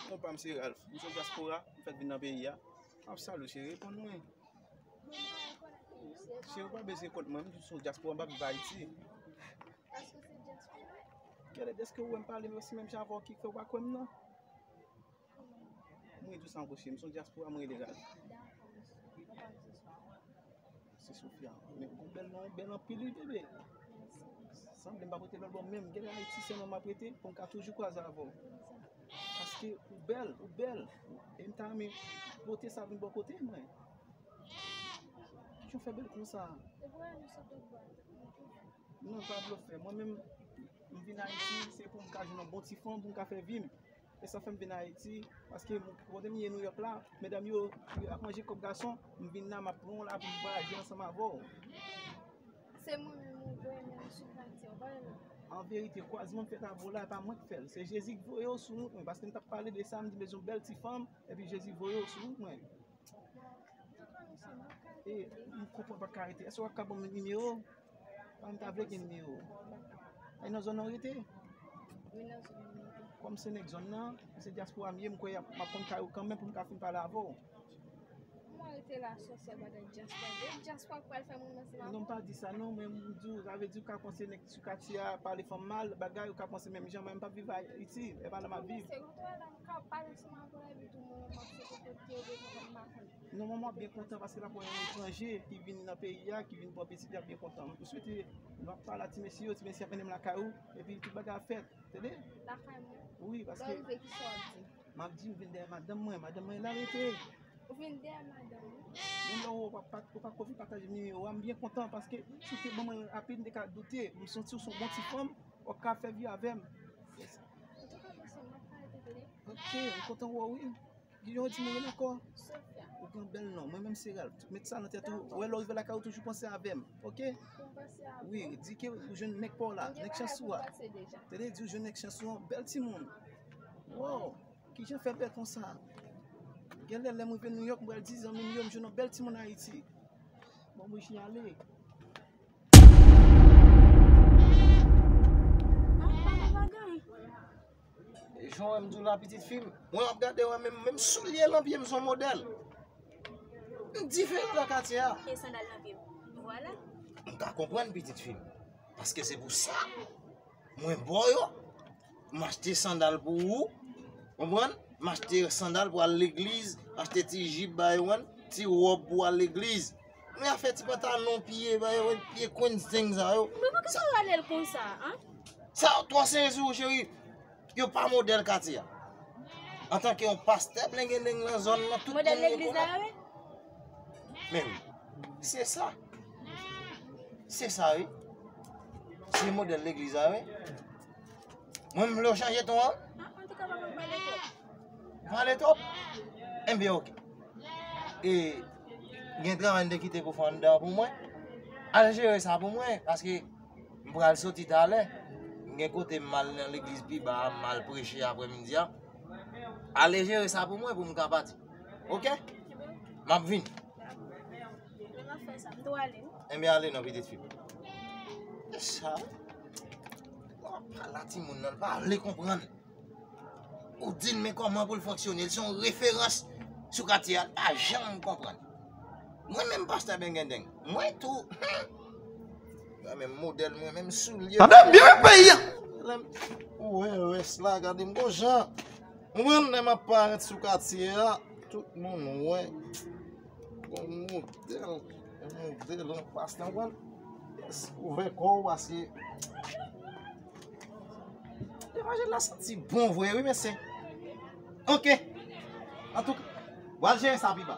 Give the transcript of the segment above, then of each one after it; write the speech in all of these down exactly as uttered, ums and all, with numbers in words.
Konpa m se Ralph. M se dyaspora, m fèk vin nan peyi a. M ap salye w, cheri, reponn mwen. Cheri, ou pa bezwen kont mwen, m se yon dyaspora, m pa viv Ayiti. Kèlè, èske ou wè m pale, m osi menm jan avè w ki fè w pa kwè m nan? Mwen di w sa ankò, cheri, m se yon dyaspora, mwen rele Ralph. Se Sofia. Men ou bèl non, ou bèl anpil wi, bebe. Sanble m p ap rete lòt bò menm. Genlè Ayiti sèlman m ap rete pou m ka toujou kwaze avè w. Paske ou bèl, ou bèl. E m ta renmen pote sa vin bò kote mwen. Kijan w fè bèl konsa? Non, pa blofè. Mwen menm, m vin Ayiti, se pou m ka jwenn yon bon ti fanm, pou m ka fè vi m. E sa fè m vin Ayiti, paske m, kote m ye Nouyòk la, medam yo ap manje kòb gason, m vin la, m ap pran w la pou m vwayaje ansanm avè w. Se mwen menm ou voye men m sou katye, ou pa renmen? An verite, kwazman m fèt avè w la, e pa mwen k fè l. Se Jezi k voye w sou wout mwen, paske m t ap pale de sa, m di m bezwen yon bèl ti fanm, epi Jezi voye w sou wout mwen. E, m konprann pa ka rete. Èske w ka ban mwen nimewo w? Paske m ta vle gen nimewo w. E nan zòn nan w rete? Wi, nan zòn nan m rete. Kòm se nèg zòn nan, se dyaspora m ye, m kwè y ap, m ap konn kay ou kanmenm pou m ka fin pale avè w. Mwen rete la, sòsyè, bagay dyaspora. E dyaspora k pral fè moun nan se pa... Non, m pa di sa non, men m di w, sa vle di w ka panse nèg sou katye a pale fanm mal, bagay, ou ka panse menm jan, men m p ap viv Ayiti, e pa la m ap viv. Se kontrè la, m ka pale ansanm avè w, epi tou mwen menm m ap sot kote yo, depi m pa konn. Non, manman ap byen kontan paske l ap wè yon etranje ki vin nan peyi a, ki vin pran pitit, li ap byen kontan. M swete nou ap pale a ti mesye yo, ti mesye ap mennen m lakay ou, epi tout bagay ap fèt. Tande? Lakay mwen? Wi, paske... Lè w rive, kisa w ap di? M ap di m vin dèyè madanm mwen, madanm mwen la rete. Ou vin dèyè madanm ou? Menm lè ou pa, pa, ou pa ko vin pataje nimewo a, m byen kontan paske si w te ban mwen rapid, m te ka doute. M santi w se yon bon ti fanm, w ap ka fè vi avè m. Antouka, mesye, m ap ka rete tande. Ok, m kontan wè w wi. Kijan w di mwen ankò? Sofia. Ou gen yon bèl non. Mwen menm se Ralph. Met sa nan tèt ou. Dakò. Ou wè lè w rive lakay ou toujou panse avè m. Ok? Pou m panse avè w. Wi, di ke ou jwenn nèg pa w la, nèg chans ou a. Tande, di ou jwenn nèg chans ou a, bèl timoun. Wow! Kijan fè bèl konsa? Genlè lè m rive Nouyòk, m pral di zanmi m yo, m jwenn yon bèl timoun Ayiti. Bon, mwen sinyale. E jan w wè m di w la, pitit fi m, mwen ap gade w menm, menm soulye nan pye m se yon modèl. M diferan nan katye a. E sandal nan pye m. Vwala. M ka konprann, pitit fi m. Paske se pou sa mwen ba w yo. M achte sandal pou ou. Konprann? M achte sandal pou al legliz, achte ti jip ba yo, konprann? Ti wòb pou al legliz. Men afè ti pantalon pye, ba yo, pye Queens things sa yo. Men poukisa w rale l konsa, an? Sa twò serye sou ou, cheri. Yo pa modèl katye a. Antanke yon pastè blengendeng nan zòn nan, tout moun yo konn. Modèl legliz la yo ye? Men wi. Se sa. Se sa, wi. Se modèl legliz la, wi. Mwen menm lè w chanje ton an. An, antouka, papa, m pale twòp. Pale twòp? Enben, ok. E gen travay m te kite pou fè anndan an pou mwen. Al jere sa pou mwen, paske m pral soti talè. M gen kote m al nan legliz pi ba a, m al preche aprèmidi a. Ale jere sa pou mwen pou m ka pati. Ok? M ap vin. Lè m ap fè sa, m dwe ale, wi. Enben, ale non, pitit fi m. E sa, w ap pale a timoun nan, l pa vle konprann. Ou di l men kòman pou l fonksyone. L se yon referans sou katye a, l pa janm konprann. Mwen menm pastè Bengendeng, mwen tou, hmm, mwen menm modèl, mwen menm soulye. Tande byen peyi a. Lè m, ou wè rès la, gade m gon jan. Ou konprann, lè m ap parèt sou katye a, tout moun wè. Gon modèl, modèl, yon pastè, ou konprann. Yes, ouvè kò w, paske Evanjil la santi bon vre wi, mesye. Ok. Antouka, w al jere sa pi ba.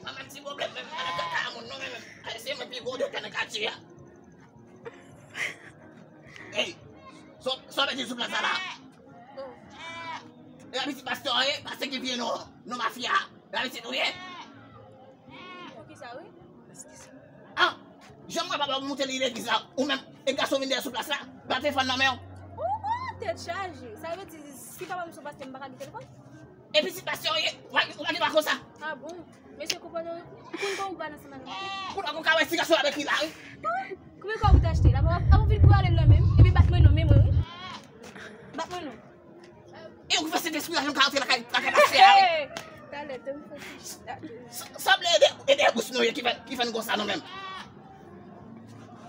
Mwen menm ti pwoblèm menm, mwen nan kaka a moun non, men menm. Ay, se mwen pi gwo doktè nan katye a. Ey, sa w mete sou plas la la? E pa pitit pastè w ye, pastè ki vye non, non mafya. E pa pitit ou ye? Poukisa wi? Ah! Jan m wè papa w moute li legliz la, ou menm, e gason vin dèyè sou plas la, pa telefòn nan men w. Ou, ou, tèt chaje. Sa vle di, si papa m se yon pastè, m pa ka gen telefòn? E pitit pastè w ye, ou pa gen dwa konsa. Ah bon? Mesye konpòte w, konn kò ou ba nan sann nan. Kounye a ou ka wè ti gason avèk li la, wi. Konbyen kòb ou te achte? L ap, ap anvi pou ale l nan men m, epi bat mwen non, men mwen, wi. Bat mwen non. E ou ki fè Sentespri a, jan ka antre lakay, lakay pastè a, wi. Talè, te m fè ti. Sa, sanble e de, e de bous nou ye ki fè, ki fè n konsa nou menm.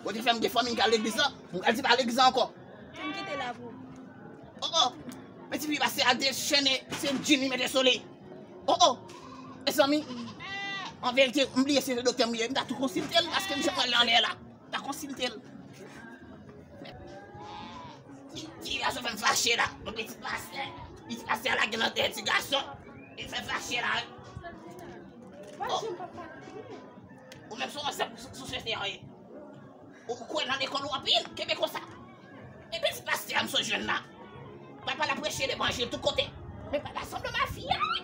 Ou te fè m gen fanmi m k al legliz la, m pral di pa legliz la ankò. Te m kite la pou ou. Oh, oh. Men tifi pastè a dechène, se djin li mete sou li. Oh, oh. Mezanmi, an verite, m bliye se doktè m ye. M ta tou konsilte l, paske m janm ale anlè la. M ta konsilte l. Ti, ti gason fè m fache la. Yon pitit pastè. Pitit pastè a lage nan dèyè ti gason. Li fè m fache la. Oh. Ou menm se yon zèb sou, sou sosyete an ye. Ou kwè nan lekòl ou anpil, kenbe konsa. E pitit pastè a m sot jwenn la. Papa l ap preche levanjil tout kote. Men papa sanble mafya, wi.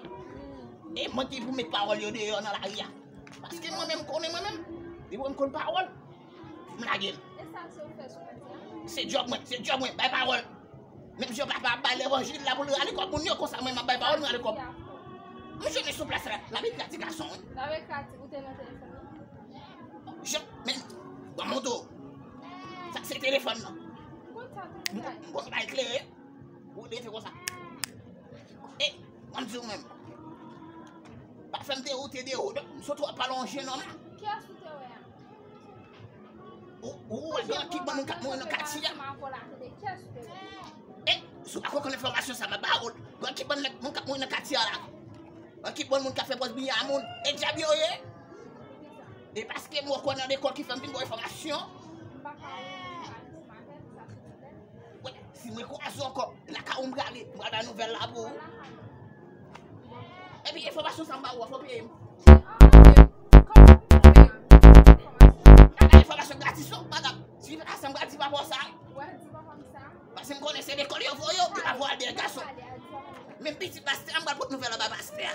E mwen ki pou met pawòl yo deyò nan lari a. Paske mwen menm konnen mwen menm. Depi mwen konn pawòl, m lage l. E sa se ou fè sou kati a? Se djòb mwen, se djòb mwen, bay pawòl. Menm jan papa ap bay levanjil la pou l rale kòb moun yo, konsa mwen m ap bay pawòl, m rale kòb. M jwenn li sou plas la, l ap ekri a ti gason, wi. L ap ekri a ti, ou te nan telefòn nan? Jan, men, ban m montre w. Sa se telefòn nan. M konn sa tou, m konn bay klere. Ou rete konsa. E, ban m di w menm. Pa fè m te ou te de ou, m sot w ap pale yon jennonm. Kiyès ou te wè a? Ou, ou wè gen ekip bann moun k ap mouri nan katye a? E, si w pa konn enfòmasyon sa, m ap ba ou l. Gen ekip bann nèg, moun k ap mouri nan katye a la. Gen ekip bann moun k ap fè pòz biyè a moun. E dyab yo ye. E paske m wè w kwè nan lekòl ki fè m vin ba w enfòmasyon. Wè, si mwen kwaze w ankò, lakay ou m prale, m pral bay nouvèl la pou ou. Epi enfòmasyon sa m ba ou a, fò w peye m. M pa bay enfòmasyon gratis non, madanm. Si w vin ansanm, m pral di papa w sa. Paske m konnen se lekòl yo voye w, yo pa voye al dèyè gason. Menm pitit pastè a, m pral pote nouvèl anba pastè a.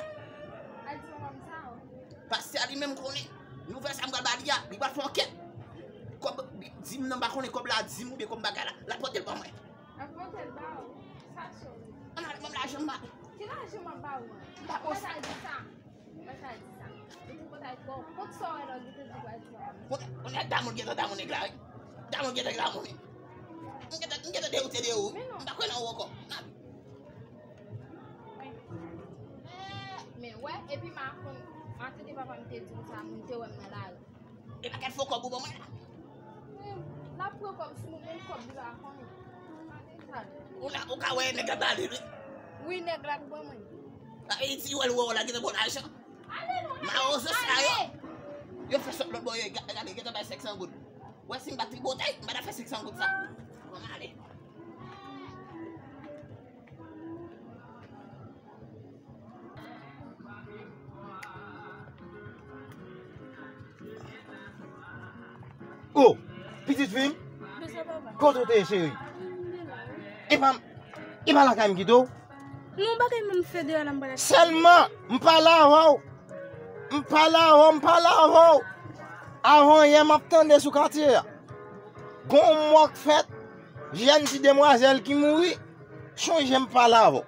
Pastè a li menm konnen. Nouvèl sa m pral ba li a, li pral fè ankèt. Kòb, di m nan, m pa konnen kòb la, di m oubyen kòb bagay la. L ap pote l ban mwen. L ap pote l ba ou. Sa cho wi. Ann ale, ban m lajan m ba. Ki lajan m ap ba ou an? M pa konsa. Mwen ta di sa. Mwen ta di sa. Mwen tou mwen ta di bon. Kot sa w wè lòt li te di w al di sa? Kounye a damou gentan damou nèg la wi. Damou gentan damou wi. M gentan, m gentan dewoute de ou wi. M pa kwè nan ou ankò. Men wè, epi m a konn, m a tande papa m te di m sa, moun te wè m nan lari. E pakèt fo kòb ou ban mwen la. Men, l ap pran kòb sou mwen, menm kòb li pa konnen. Ou la, ou ka wè nèg la ba li, wi. Wi, nèg la k ban mwen. Sa vle di, wè l wè w la, gentan ba w lajan. Mawozo sa yo. Yo fè sòt lòt bò, yo, ga-, gade, gentan bay senk san goud. Wè, si m pa tribotay, m pa ta fè senk san goud sa. Ban m ale. Oh, pitit fi m, kote w te ye, cheri? E pa, e pa lakay m kite w? Non, bagay mwen m fè deyò la, m pa la. Sèlman, m pale avè w. M pale avè w, m pale avè w. Avan yè, m ap tande sou katye a. Gon mò k fèt, jèn ti demwazèl ki mouri. Chonje m pale avè w.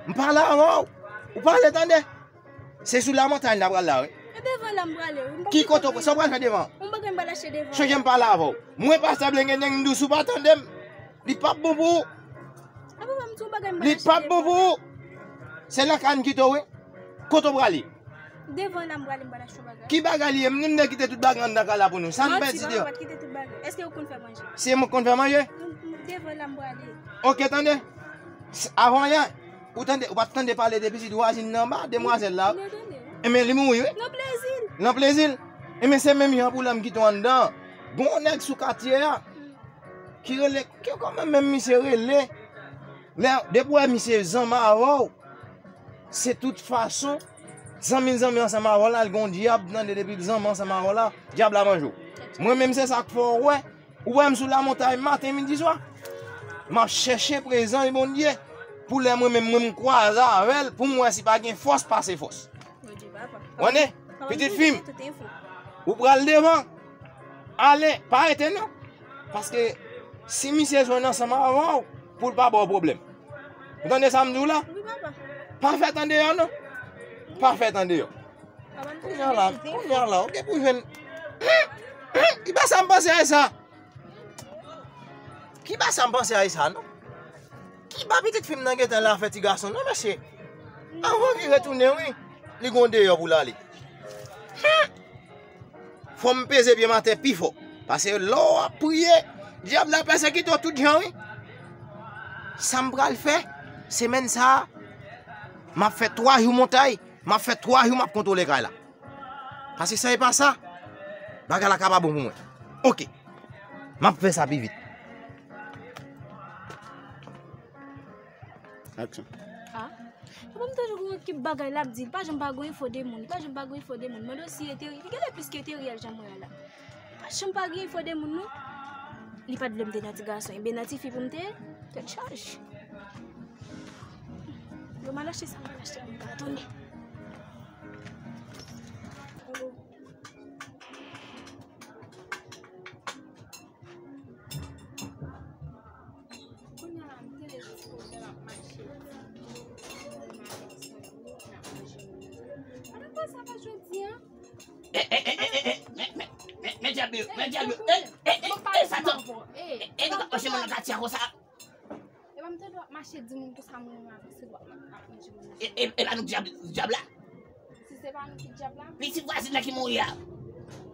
M pale avè w. Ou pale tande. Se sou lamontay n ta pral la, wi. E devan la m prale, wi. M pa... Ki kote w, sa w pral fè devan? Yon bagay m pral achte devan. Chonje m pale avè w. Mwen pastè Blengendeng m di w si w pa tande m, li p ap bon pou ou. A papa m di yon bagay m pral achte devan. Li p ap bon pou ou. Se lakay m kite w, wi. Kote w prale? Devan la m prale, m pral achte yon bagay. Ki bagay li ye? M, m te kite tout bagay anndan kay la pou nou. Sa n pèdi deyò? Manti, papa pa t kite tout bagay. Èske ou konn fè manje? Se mwen k konn fè manje? Devan la m prale. Oke, tande. Avan yè, ou tande, ou pa t tande pale de pitit vwazin nan anba, demwazèl la? Non, tande. Enben, li mouri, wi. Nan plezi l. Nan plezi l. Enben, se menm jan pou lè m kite w anndan. Gon nèg sou katye a ki rele, ki kòman menm misye rele? Lè, depi w wè misye zanmi avè w, se tout fason, zanmi zanmi ansanm avè w la, l gon dyab, tande, depi l zanmi ansanm avè w la, dyab la manje w. Mwen menm, se sa k fè w wè, ou wè m sou lamontay maten, midi, swa. M ap chèche prezans Bondye, pou lè mwen menm, mwen m kwaze avè l, pou m wè si pa gen fòs pase fòs. Bondye, papa. Wè, pitit fi m, ou pral devan, ale, pa rete non. Paske si misye jwenn ansanm avè w, pou l pa ba w pwoblèm. Ou tande sa m di w la? Wi, papa. Pa fèt andeyò non. Pa fèt andeyò. Kounye a la, kounye a la, ou gen pou jwenn. Ki pa sa m panse a sa? Ki pa sa m panse a sa non? Ki pa pitit fi m nan gentan la fè ti gason non mesye? Anvan vire tounen wi. Li gon deyò pou l ale. Fò m peze pye m atè pi fò. Paske lè w ap priye, dyab la pèsekite w tout jan wi. Sa m pral fè, semèn sa a, m ap fè twa jou montay, m ap fè twa jou m ap kontwole kay la. Paske sa e pa sa, bagay la ka pa bon pou mwen. Oke. M ap fè sa pi vit. Aksyon. Ah. Papa m toujou gon ekip bagay l ap di, li pa janm pa gon enfo de moun, li pa janm pa gon enfo de moun. Mande w si Eteryèl, li genlè plis ke Eteryèl jan mwen la. Li pa janm pa gen enfo de moun non. Li pa t vle m te nan ti gason, ebyen nan ti fi pou m te ye, tèt chaje. Yo m al achte sa m pral achte pou m ka tounen. Kounye a la, m tande dispoze m ap mache. Mwen avèk sè m yo, n ap manje menm. Mwen nan pran sa pa jodi a. E, e, e, e, e, men, men, men, men dyab yo, men dyab yo. E, e, e, e, Satan. E, e, nou ka mache moun nan katye a konsa. E pa m tande w ap mache di moun konsa, mwen menm avèk sè m yo ap manje moun nan. E, e, e pa nou dyab, dyab la? Si se pa nou ki dyab la. Pitit vwazin nan ki mouri a.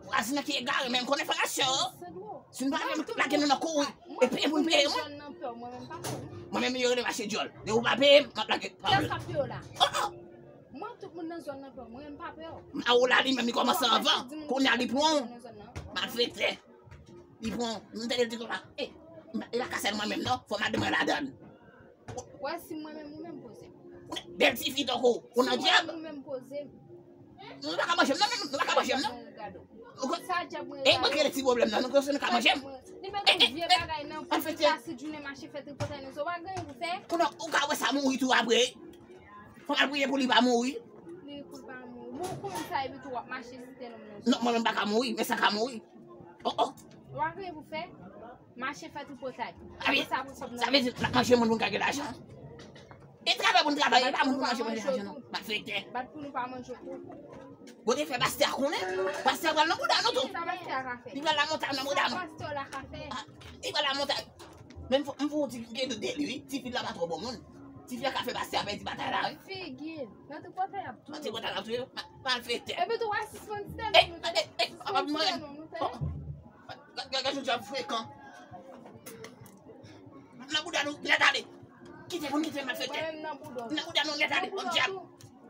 Vwazin nan ki egare, men m konn enfòmasyon yo. Si nou pa vle lage nou nan kouri. E peye pou n peye mwen. Mwen menm yo rele mache dyòl. Depi w pa peye m, m ap lage. Kiyès k ap peye w la? Oh, oh. Mwen tout moun nan zòn nan pè w. Mwen menm pa pè w. Mawo la li menm li kòmanse anvan. Kounye a li pran w. Malfektè. Li pran w. Nou tande l di konsa. E, e pa ka sèl mwen menm non. Fò madanm mwen ladann. Wè si mwen menm ou menm poze m. Bèl ti fi tankou ou nan dyab. Ou menm poze m. Nou pa ka manje m non, nou pa ka manje m non. Sa dyab mwen. E mwen ki gen ti pwoblèm nan, nou konn nou ka manje m. Li met yon vye bagay nan pou li asid jounen mache fè tripotay nan zo, pa gen anyen pou fè. Kounye a ou ka wè sa mouri tou apre. Fò m al priye pou li pa mouri. Li pou l pa mouri. Bon, ou konn sa epi tou w ap mache site nonm nan. Non, mwen menm pa ka mouri, men sa ka mouri. Oh, oh. Ou pa gen anyen pou fè. Mache fè tripotay. Sa vle, sa vle di n ap manje moun pou n ka gen lajan. E travay pou n travay, e pa moun pou manje, manje lajan non. Malfektè. Bat pou nou pa manje tou. Bon, te fè pastè a konnen. Pastè a pral nan bouda nou tou. Sa pastè a ka fè? Li pral la montagne nan bouda nou. Sa pastè la ka fè? Ah, li pral la montagne. Men m fò, m fò di gen dout de li wi. Ti fi la pa twò bon moun. Ti fi a ka fè pastè a pèdi batay la wi. Figi l. Nan tripotay ap touye w. Nan tripotay ap touye w. Ma-, malfektè. Epi tou w a sispann site nou, nou tande. Sispann site nou, nou tande. Gad, gad, gad, jan dyab frekan. Nan bouda nou, nèt ale. Kite pou n kite malfektè. Mwen menm nan bouda w. Nan bouda nou, nèt ale, bann dyab.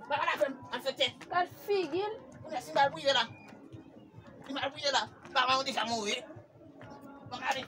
Pa pale avè m, malfektè. Gad figi l. Kounye a si m al priye la. Si m al priye la. Paran yo deja mouri. Bon, gade.